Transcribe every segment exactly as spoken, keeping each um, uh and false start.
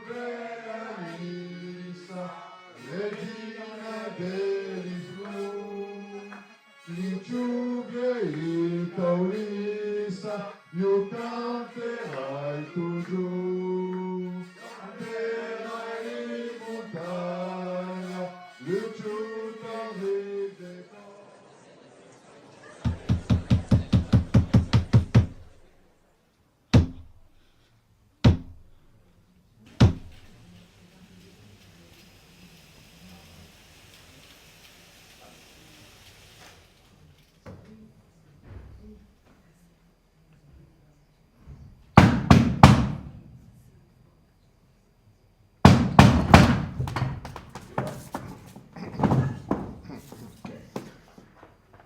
Bèla Lissa, regina de li flors, li chuvie i taulissa, ieu canterai totjorn. Canterai li montanhas, li chutaris de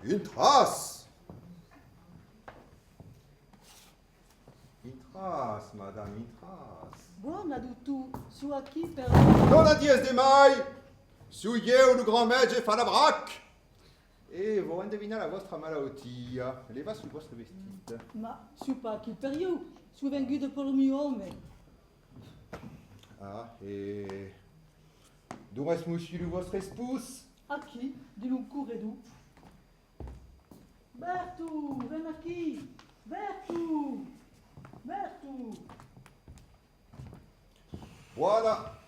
Intratz! Intratz, madama, intratz. Bona, doctor, siáu aquí per... Non adies de mai! Siáu ieu, lo grand mètge Falabrac! E vau endevinar la vòstra malautia. Levatz lo vòstre vestit. Ma, siáu pas aquí per ieu, siáu venguda per lo mieu òme. Ah, e dont es, mossur, lo vòstre espós? Aquí, dins lo corredor. Berto, ven aquí! Berto! Berto! Voilà!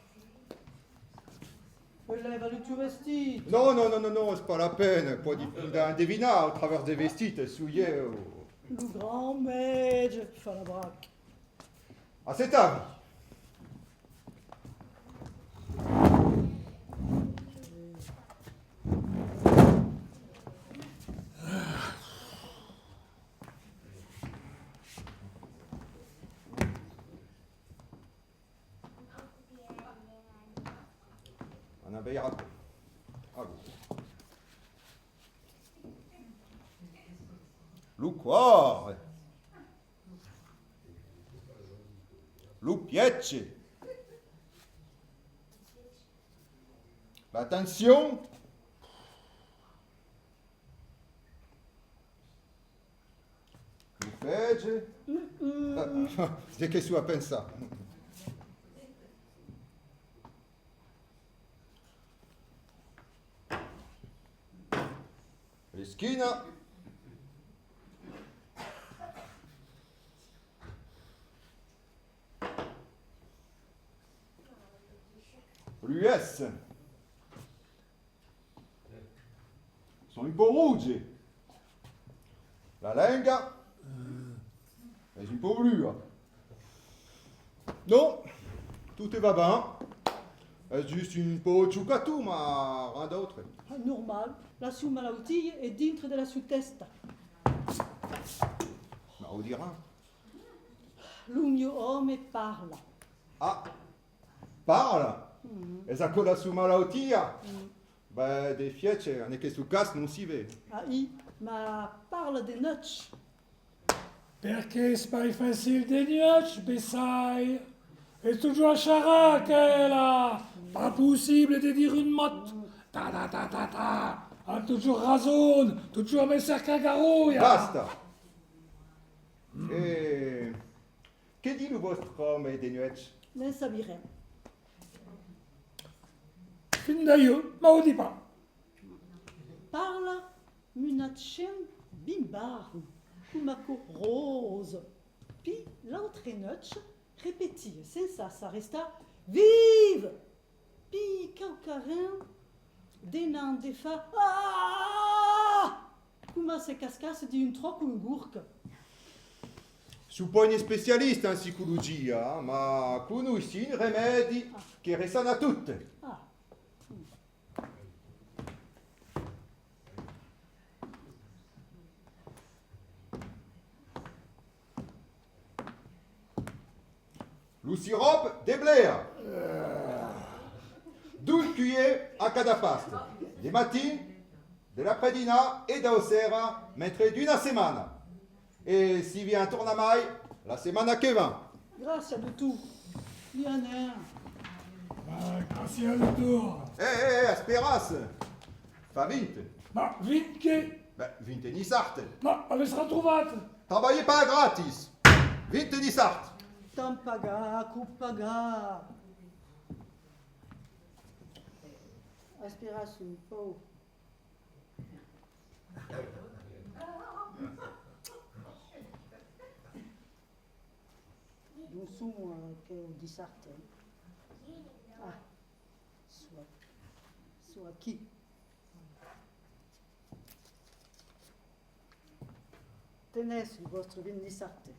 E lèva lo tieu vestit! Non, non, non, non, non, es pas la pena, pòdi endevinar au travèrs de vestit, siáu ieu. Lo grand mètge Falabrac. Assetatz-vi! Anam veire aquò. Aquò. Lo còr. Lo pièch. La tension. Lo fetge. De qué siáu a pensar? L'esquina. L'uèlh. Son un pauc roges. La lenga es un pauc blua. Non, tot va ben. Es just un pauc chocaton, mas ren d'autre. Ah, normal, la sieu malautia es dintre de la sieu tèsta. Mas o dirà. Lo mieu òme parla. Ah, parla? Mm. Es aquò la sieu malautia? Mm. Ben, de fièch, en aqueste cas, non s'i ven. Ai, mas parla de nuèch. Perqué es pas facil de nuèch, bessai. Es totjorn a charrar, aquela. Pas possible de dire un mot. Ta, ta, ta, ta, ta. A totjorn rason, totjorn a me cercar garolha. Basta. E qué ditz lo vòstre òme de nuèch? Ne'n sabi ren. Finda ieu, mas o ditz pas. Parla un accent bimbarn, coma aquò ròse. Pi l'autra nuèch repetia sensa s'arrestar: Vive! Pi quauquaren de n'an de far: Ah! Coma se cascàsse dins un tròc o un gorg. Siáu pas un especialista en psicologia, mas conoissi un remèdi que resana tot. Ah. Lo siròp de blea. Dos culhièrs a cada pasta, de matin, de l'après-dinar e dau sera, mentre d'una setmana. E s'i vien tornar mai la setmana que ven. Gràcia, doctor. Li anem. Ah, gràcia, doctor. Eh, eh, eh, esperatz. Fa vint. Mas vint qué? Ben, vint nissards. Mas avètz retrobat? Trabalhi pas gratis. Vint nissards. Tant pagar, aquò pagar. Aspiratz un pauc. D'ont son, eh, aqueu dissabte? Ah, son, son aquí. Tenètz lo vòstre vin dissabte.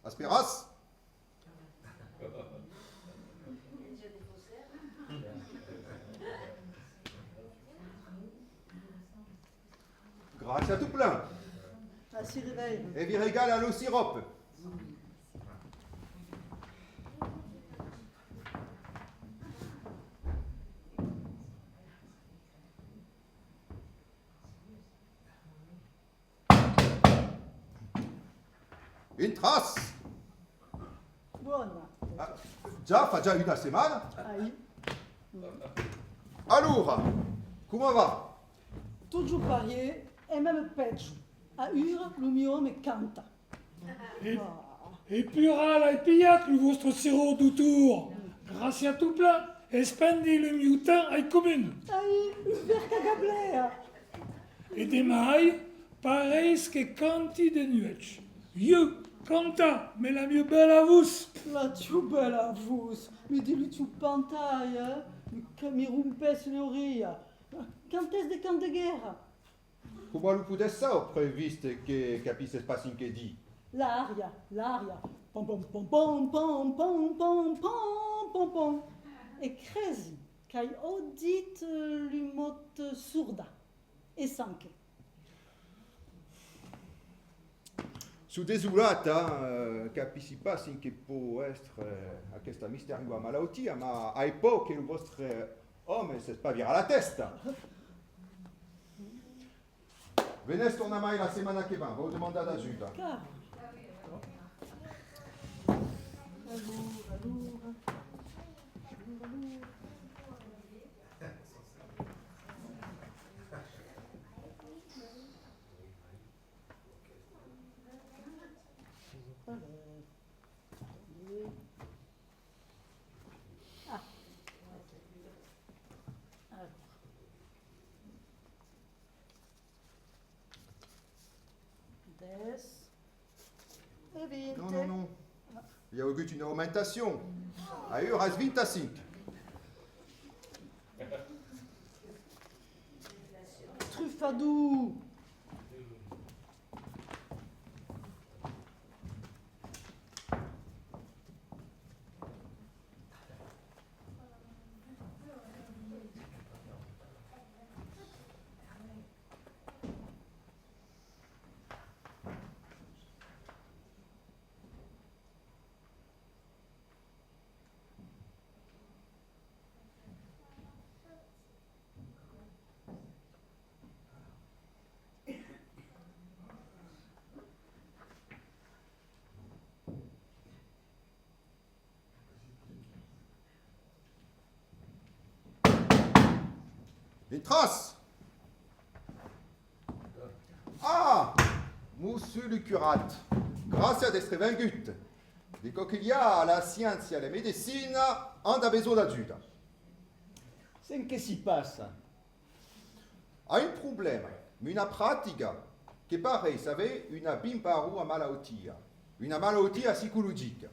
Aspiratz? Gràcia tot plen. Ací de veire. E vi regala lo siròp. Intratz! Bona. Ah, ja fa ja una setmana? Ai. Alora, coma va? Totjorn parier, e mème pèjo. Aüra, lo mieu òme canta. E, e pura l'ai pilhat, lo vòstre siròp, dotor. Gràcia tot plen, espendi lo mieu temps ai comun. Ai, un verre cagablèa. E de mai, pareis que canti de nuèch. Ieu, cantar, me la mieu bèla votz. La tieu bèla votz, me dilutiu pantai, eh? Me, me rompètz l'orelha. Cantètz de cants de guèrra. Coma lo podètz saupre, vist que capisses pas cen que di? L'ària, l'ària. Pam, pam, pam, pam, pam, pam, pam, pam, pam, pam. E cresi qu'ai audit, eh, lo mot sorda. E sanque. Soi desolat, eh, capissi pas cen que pòu èstre, eh, aquesta misteriosa malautia, ma ai paur que lo vòstre òme s'espavira la tèsta. Venètz tornar mai la setmana que ven, vau demandar d'ajuda. Car. Ah. Alors. Dètz e vint. Non, non, non. I a agut una aumentacion. Aüra es vint-e-cinc. Trufador! Intratz! Ah! Mossur lo curat, gràcia d'èstre vengut. De còps que i a, la sciéncia e la medecina an da besonh d'ajuda. Cen que si passa? Ai un problèma, una practica que pareis aver una bimbaroa malautia, una malautia psicologica.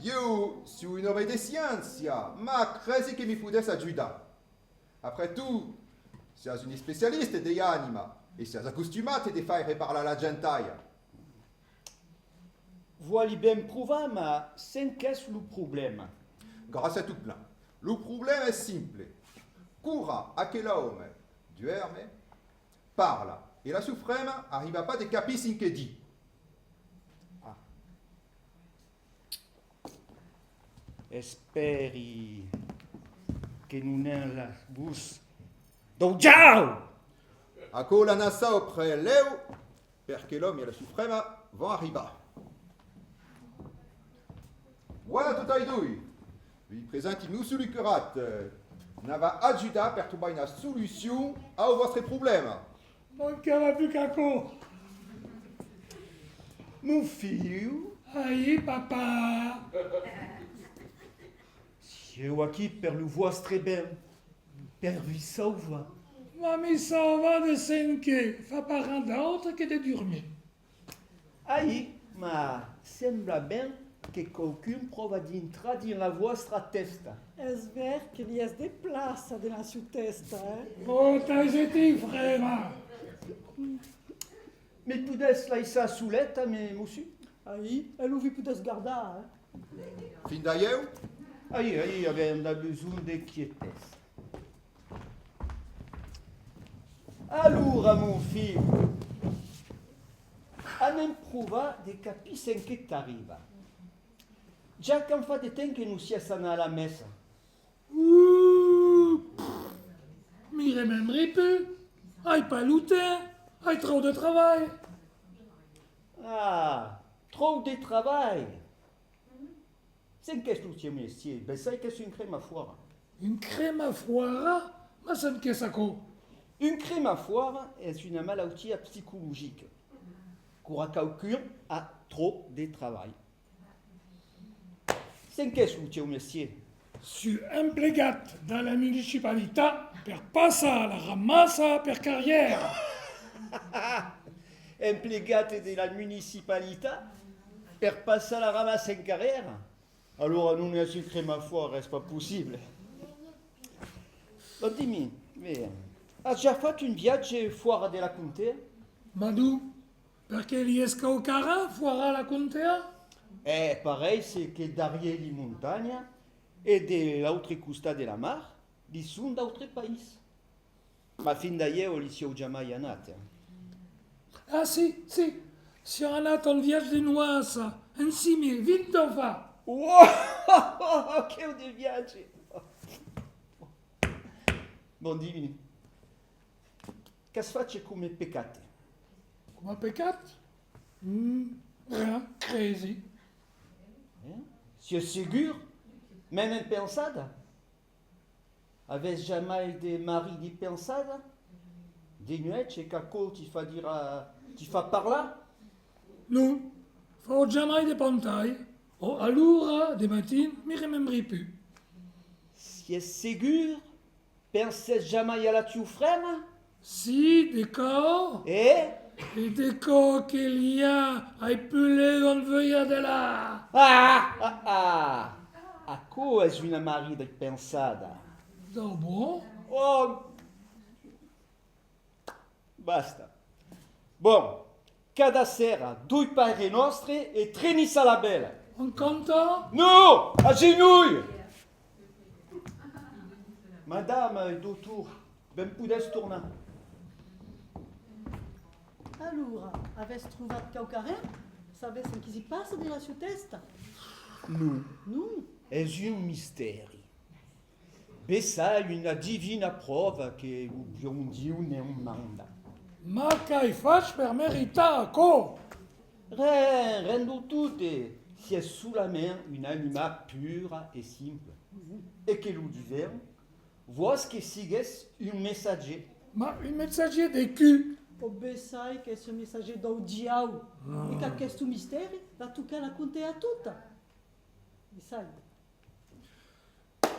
Ieu siáu un òme de sciéncia, ma cresi que mi podètz ajudar. Après tot, siatz un especialista de l'anima e siatz acostumat de faire parlar la gentalha. Vòli ben provar, ma cen qu'es lo problèma? Gràcia tot plen. Lo problèma es simple. Quora aquel òme duèrme, parla, e la sua frema arriba pas de capir cen que di. Ah. Espèri que non es la votz dau diau! Aquò l'anatz saupre lèu, perque l'òme e la sua frema van arribar. Voilà totai doi! Vi presenti Mossur lo curat, eh, n'i va ajudar per trobar una solucion au vòstre problèma. Mancava pus qu'aquò! Mon filh. Ai, papà. Siáu aquí per lo vòstre ben, per vi sauvar. Ma mi sauvar de cen que fa pas ren d'autre que de durmir. Ai, ma sembla ben que quauqu'un pròva dintrar dins la vòstra tèsta. Es ver que li es de plaça de la sua tèsta, eh? Oh, taise-ti, frema! Me podètz laissar solet amb Mossur? Ai, e lo vi podètz gardar, eh? Finda ieu? Ai, ai, avèm da besonh de quietesa. Alora, mon filh, anem provar de capir cen que t'arriba. Ja quant fa de temps que non siás anat a la messa? Uh, mi remembri pus. Ai pas lo temps, ai tròp de trabalh. Ah, tròp de trabalh. Cen qu'es lo tieu mestier? Bessai qu'es un cremafoara. Un cremafoara? Ma cen qu'es aquò? Un cremafoara es una malautia psicologica. Quora quauqu'un a tròp de trabalh. Cen qu'es lo tieu mestier? Soi emplegat de la municipalitat per passar la ramassa per carriera. Emplegat de la municipalitat per passar la ramassa en carriera? Alora non es un cremafoara, es pas possible. Bon, dimi, as ja fach un viatge foara de la Contea? Ma non, perqué li es quauquaren foara la Contea? E pareisse que darrier li montanha e de l'autre costat de la mar, li son d'autre país. Ma finda ieu li siáu jamai anat, eh. Ah, si, si, siáu anat en viatge de noça, en simier, vint ans fa. Uòh! Queu de viatge! Bon, dimi, qu'as fach coma pecat? Coma pecat? Mm, ren, cresi. Ren? Siás segur? Mème en pensada? Avètz jamai de marridi pensada? De nuèch, e qu'aquò ti fa dire, ti fa parlar? Non, fau jamai de pantai. O alora, de matin, mi remembri pus. Siás segur? Pensètz jamai a la tieu frema? Si, de còps. E? E de còps que li a, ai pus le d'ont veuia de la... Ah, ah, ah! Aquò es una marrida pensada. Dau bon? Oh! Basta. Bon, cada sera, doi Paire Nòstre e tres Nissa la Bèla. En cantant? Non! A genolhs! Madama e doctor, ben podètz tornar. Alora, avètz trovat quauquaren? Sabètz cen qui si passa de la sua tèsta? Non. Non? Es un mistèri. Bessai una divina pròva que lo bon Dieu ne'm manda. Ma qu'ai fach per meritar aquò? Ren, ren dau tot, siás solament una anima pura e simpla. E que lo Divin vòs que sigues un messatgier. Ma un messatgier de cu? O bessai qu'es un messatgier dau diau. E qu'aquesto mistèri va tocar la Contea tota. Bessai.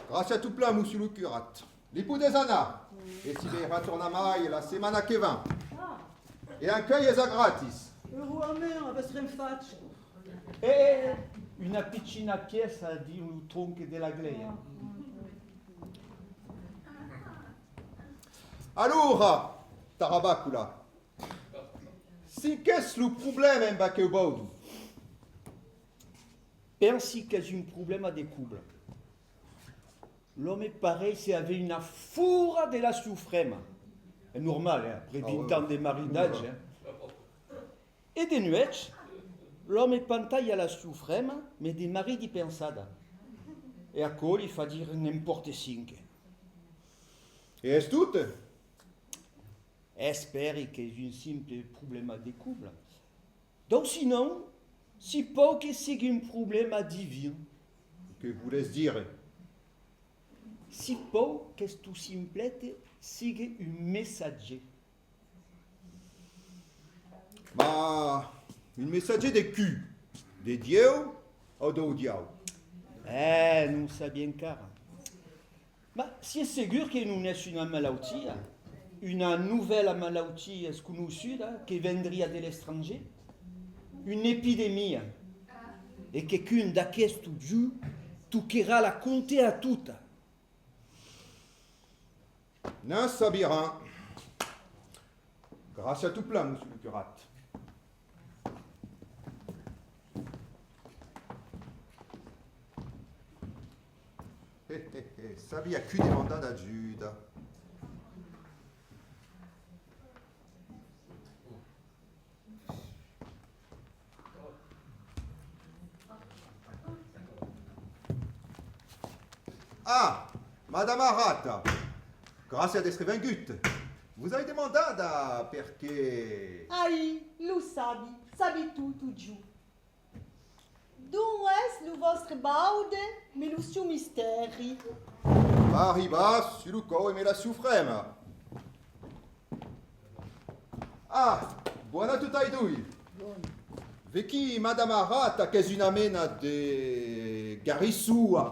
Gràcia tot plan, Mossur lo curat. Li podètz anar. E si veirà tornar mai la setmana que ven. Ah. E encuei es a gratis. Urosament, avètz ren fach. E una pichina pièça dins lo tronc de la glèia. Alora, Tarabacula, cen qu'es lo problèma emb aqueu baudo? Pensi qu'es un problèma de cobla. L'òme pareisse aver una fura de la sua frema. Es normal, eh, après vint ans de maridatge, eh. E de nuèch, l'òme pantaia la sua frema, mès de marridi pensada. E aquò li fa dire n'empòrte cen que. E es tot? Espèri qu'es un simple problèma de cobla. Donc, sinon, si pòu que sigue un problèma divin. Que volètz dire? Si pòu qu'esto simplet sigue un messatge. Ma, Un messatge de cu? De Dieu o dau diau? Eh, non sabi encara. Mas siás segur que non es una malautia, una novèla malautia esconossuda que vendriá de l'estrangier? Una epidemia? E que qu'un d'aquestos dius toquerà la conte a tota? Ne'n sabirem. Gràcia tot plan, mossur lo curat. He, he, he, sabiá cu demandar d'ajuda. Ah, Madama Rata, gràcia d'èstre vengut. Vos ai demandada perqué... Ai, lo sabi, sabi tot, jo. D'ont es lo vòstre baude, me lo sieu mistèri? Va arribar sus lo còu e me la sieu frema. Ah, bòna tot ai doi. Vequí Madama Rata, qu'es una mena de garissoa.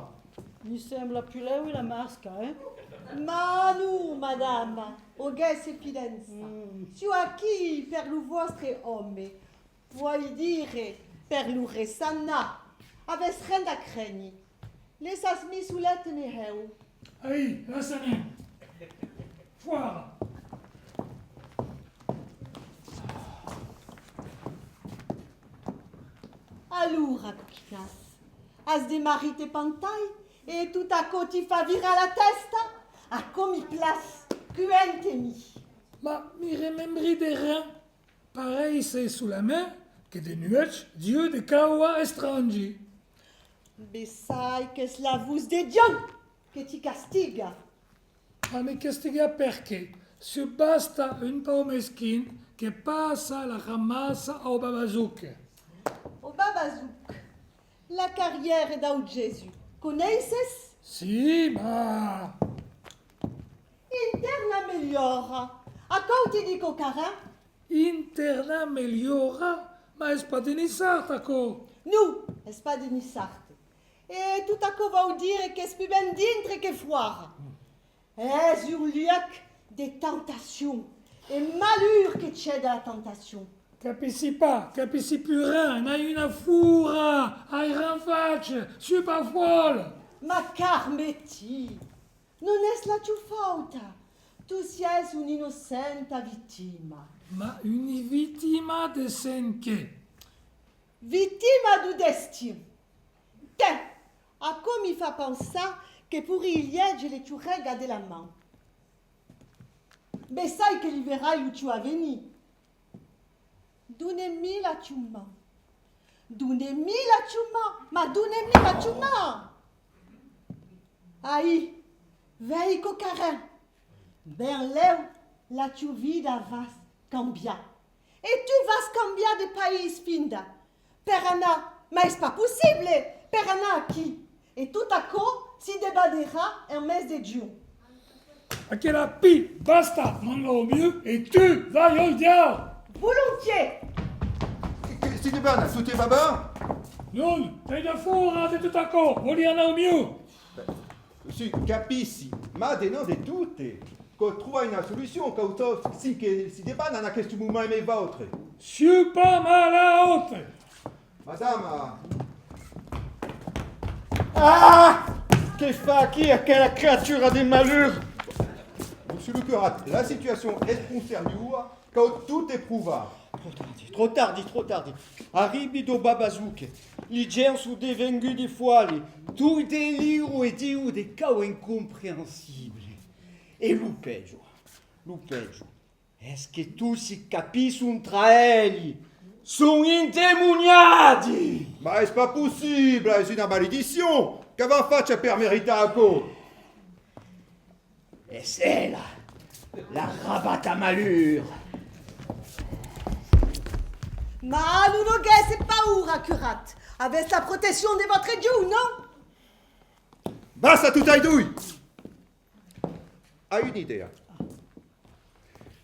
Mi sembla pulèu la masca, eh? Ma non, madama, auguèsse fidança. Mm. Sieu aquí per lo vòstre òme. Vòli dire, per lo ressanar. Avètz ren a crènher. Laissatz-mi solet ne heu. Ai, lassa-me. Fòra! Alora, coquinàs, as de marit e pantai e tot aquò ti fa virar la tèsta? Aquò mi plas, cuente-mi. Ma mi remembri de ren. Pareisse solament que de nuèch Dieu de cauha estrangi. Bessai qu'es la votz de Dieu que ti castiga. A me castigar perqué? Sieu basta un pauc mesquin que passa la ramassa au Babazouk. Au Babazouk, la carrièra dau Gesús, coneisses? Si, ma... Interna melhora, aquò ti dic au carin. Interna melhora, ma es pas de Niçard, aquò. Non, es pas de Niçard. E tot aquò vòu dire qu'es pus ben dintre que fòra. Es un luec de tentacion, e malur que cède a la tentacion. Capissi pas, capissi pus ren, n'ai una fura, ai ren fach, sieu pas fòl. Ma carme-ti, non es la tieu fauta, tu siás una innocenta victima. Ma una victima de cen qué? Victima dau destin. Tè, aquò mi fa pensar que porrii lièger le tieu rega de la man. Bessai que li verai lo tieu avenir. Done-mi la tieu man. Done-mi la tieu man, ma done-mi la tieu man! Ai, vei quauquaren. Benlèu la tieu vida va cambiar. E tu vas cambiar de país, finda. Per anar, ma es pas possible, per anar aquí. E tot aquò si debaderà en mes de junh. Aquela pi, basta, m'anava mieu e tu vai au diau! Volontiers! Que, que si debana, tot te va ben? Non, t'ai defòra de tot aquò, vòli anar au mieu! Si, capissi, ma denant de tot, cau trobar una solucion, cau tot si que si debana en aqueste moment emé vautre. Sieu pas malaut! Madama! Ah! Que fa aquí aquela creatura de malur? Mossur lo curat, la situacion es pron seriosa, cau tot eprovar. Tròp tardi, tròp tardi, tròp tardi. Arribi dau Babazouk, li gents son devenguts de fòli, tot deliran e diu de causas incomprehensibles. E lo pèjor, lo pèjor, es que tots si capisson tra eli, son endemoniadi! Ma es pas possible, es una malediccion! Qu'avàn fach per meritar aquò? Es ela, la rabata malur! Ma non auguèsse paura, curat! Avètz la proteccion de vòstre Dieu, non? Basta tot ai doi! Ai una idèa.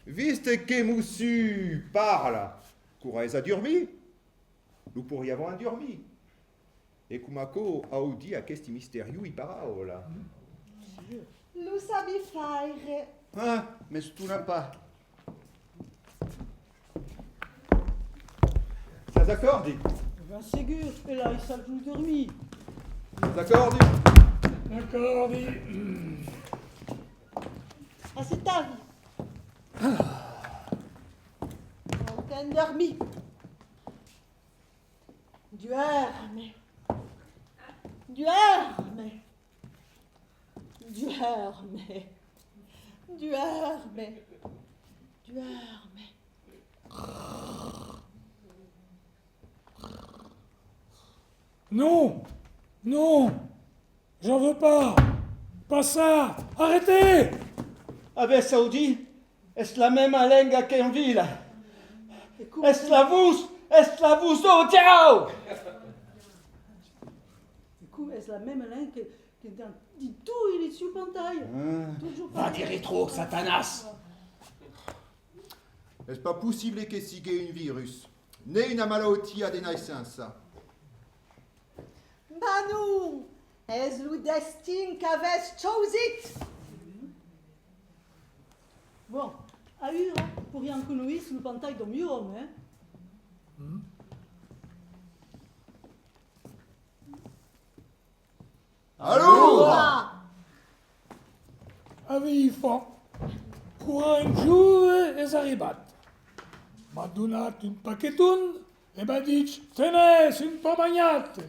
Vist que mossur parla, quora es a durmir, Lo porriavan endurmir. E coma aquò audís aqueste misteriós paraula? Lo sabi faire. Ah, m'estona pas. Sas d'acòrdi? Ben segur, e laissatz-lo dormir. Sas d'acòrdi? D'acòrdi. Assetatz-vi. Vau t'endormir. Duèrme. Duèrme. Duèrme. Duèrme. Duèrme. Non, non, j'en veux pas. Pas ça. Arrêtez. Avètz audit? Es la mèma lenga qu'en vila. E coma... Es la votz, es la votz dau diau! E coma es la mèma lenga que, que dins, dins toi li sieu pantai. Ah. Totjorn... Va dire tròp, Satanas! Es pas possible que sigue un virus, ne una malautia de naissença. Mas non! Es lo destin qu'avètz chausit! Bon, aüra porriam conoisser lo pantai dau mieu òme, eh? Alora! Aviá fam. Quora un jove es arribat, m'a donat un paqueton e m'a dich: «Tenètz, un pan manhat!»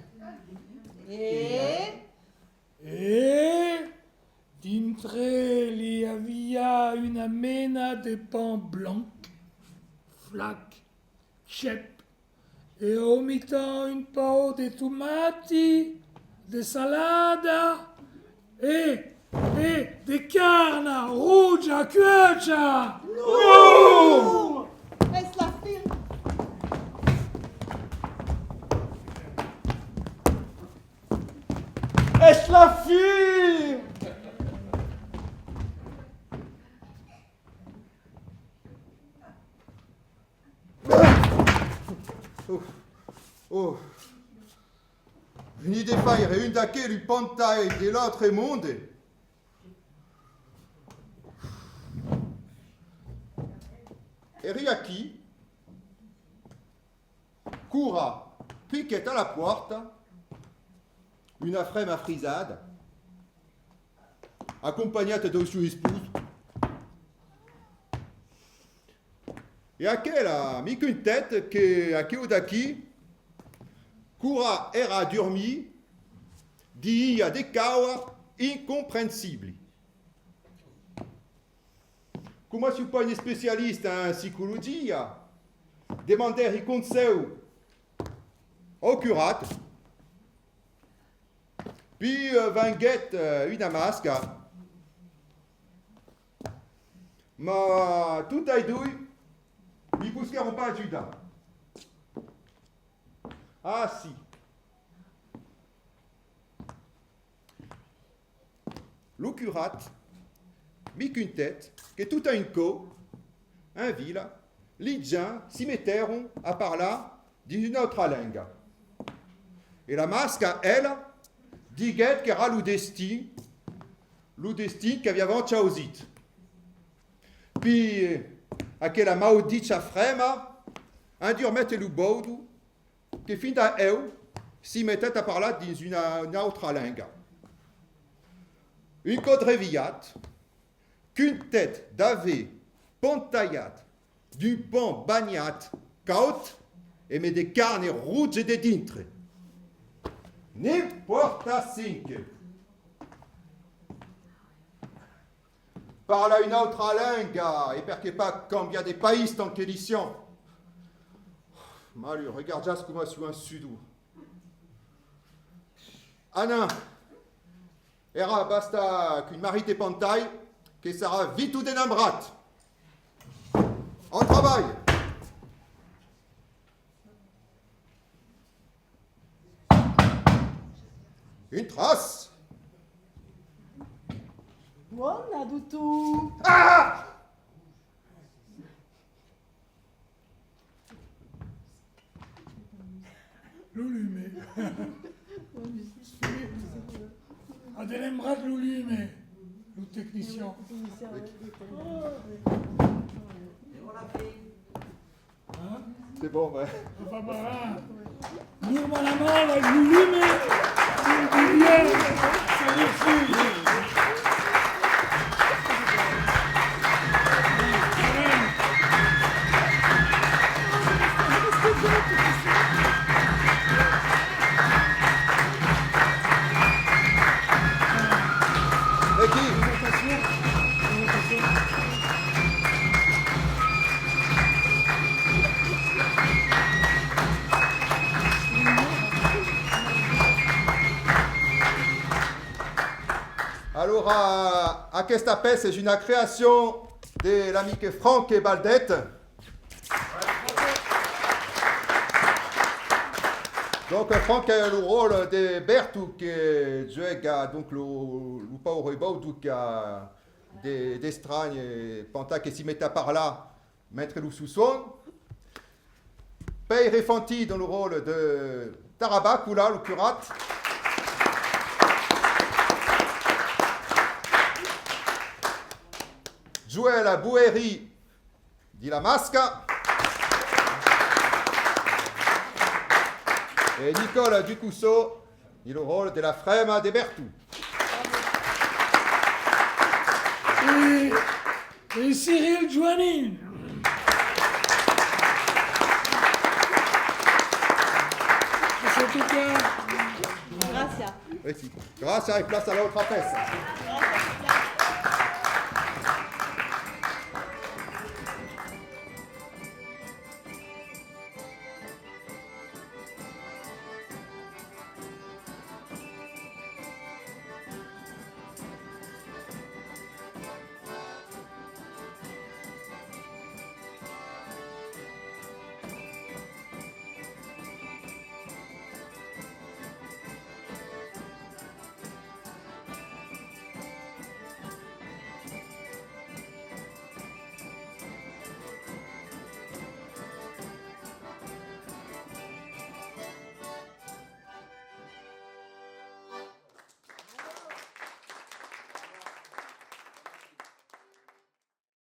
E? E dintre li aviá una mena de pan blanc, flac, chèp, e au mitan un pauc de tomati, de salada e, e de carna roja cuecha! Non! Es la fin! Es la fin! Oh, oh. Veni de faire un d'aquelu pantai de l'autre monde. Èri aquí, quora piquèt a la pòrta una frema frisada, acompanhat dau sieu espós. E aquela mi contèt que aqueu d'aquí, quora èra a durmir, didia de caua incomprensibli. Coma sieu pas un especialista en psicologia, demandèri consèu au curat. Pi, eh, venguèt, eh, una masca. Mas totai doi mi posquèron pas ajudar. Ah, si. Lo curat mi contèt que tot a un còp, en vila, li gents si metèron a parlar dins una autra lenga. E la masca, ela, diguèt qu'èra lo destin, lo destin qu'aviavan chausit. Pi, eh, aquela maudicha frema endurmèt lo bòudo que finda eu si metèt a parlar dins una, una autra lenga. Un còp revilhat, contèt d'aver pantalhat d'un pan banhat caud emé de carne roja de dintre. N'impòrta cinc. Parla una autra lenga, e perqué pas cambiar de país tant que li siam? Malur, regarjatz coma siam en sudor. Anem! Èra basta qu'un marit de pantai que sarà vito denambrat. Au trabalh! Intratz! Bona, doctor! Ah! Lo lume. A delembrat lo lume, lo tecnician. Hein? C'est bon, ouais. Enfin, voilà. Normalement, avec le lume, il dit bien, c'est reçu. Et qui? Alora, aquesta pèça es una creacion de l'amic Franck Baldet. Donc, Franck a lo ròtle de Berto que juega, donc, lo, lo paure baudo qu'a de, d'estrany, eh, pendent que si met a parlar mentre lo susson. Pèire Fanti dins lo ròtle de Tarabacula, lo curat. Joël Bouheri dins la masca. E Nicole Ducousseau dins lo ròtle de la frema de Berto. E, e Cyril Joanin. Gràcia. Gràcia e plaça a l'autra pèça.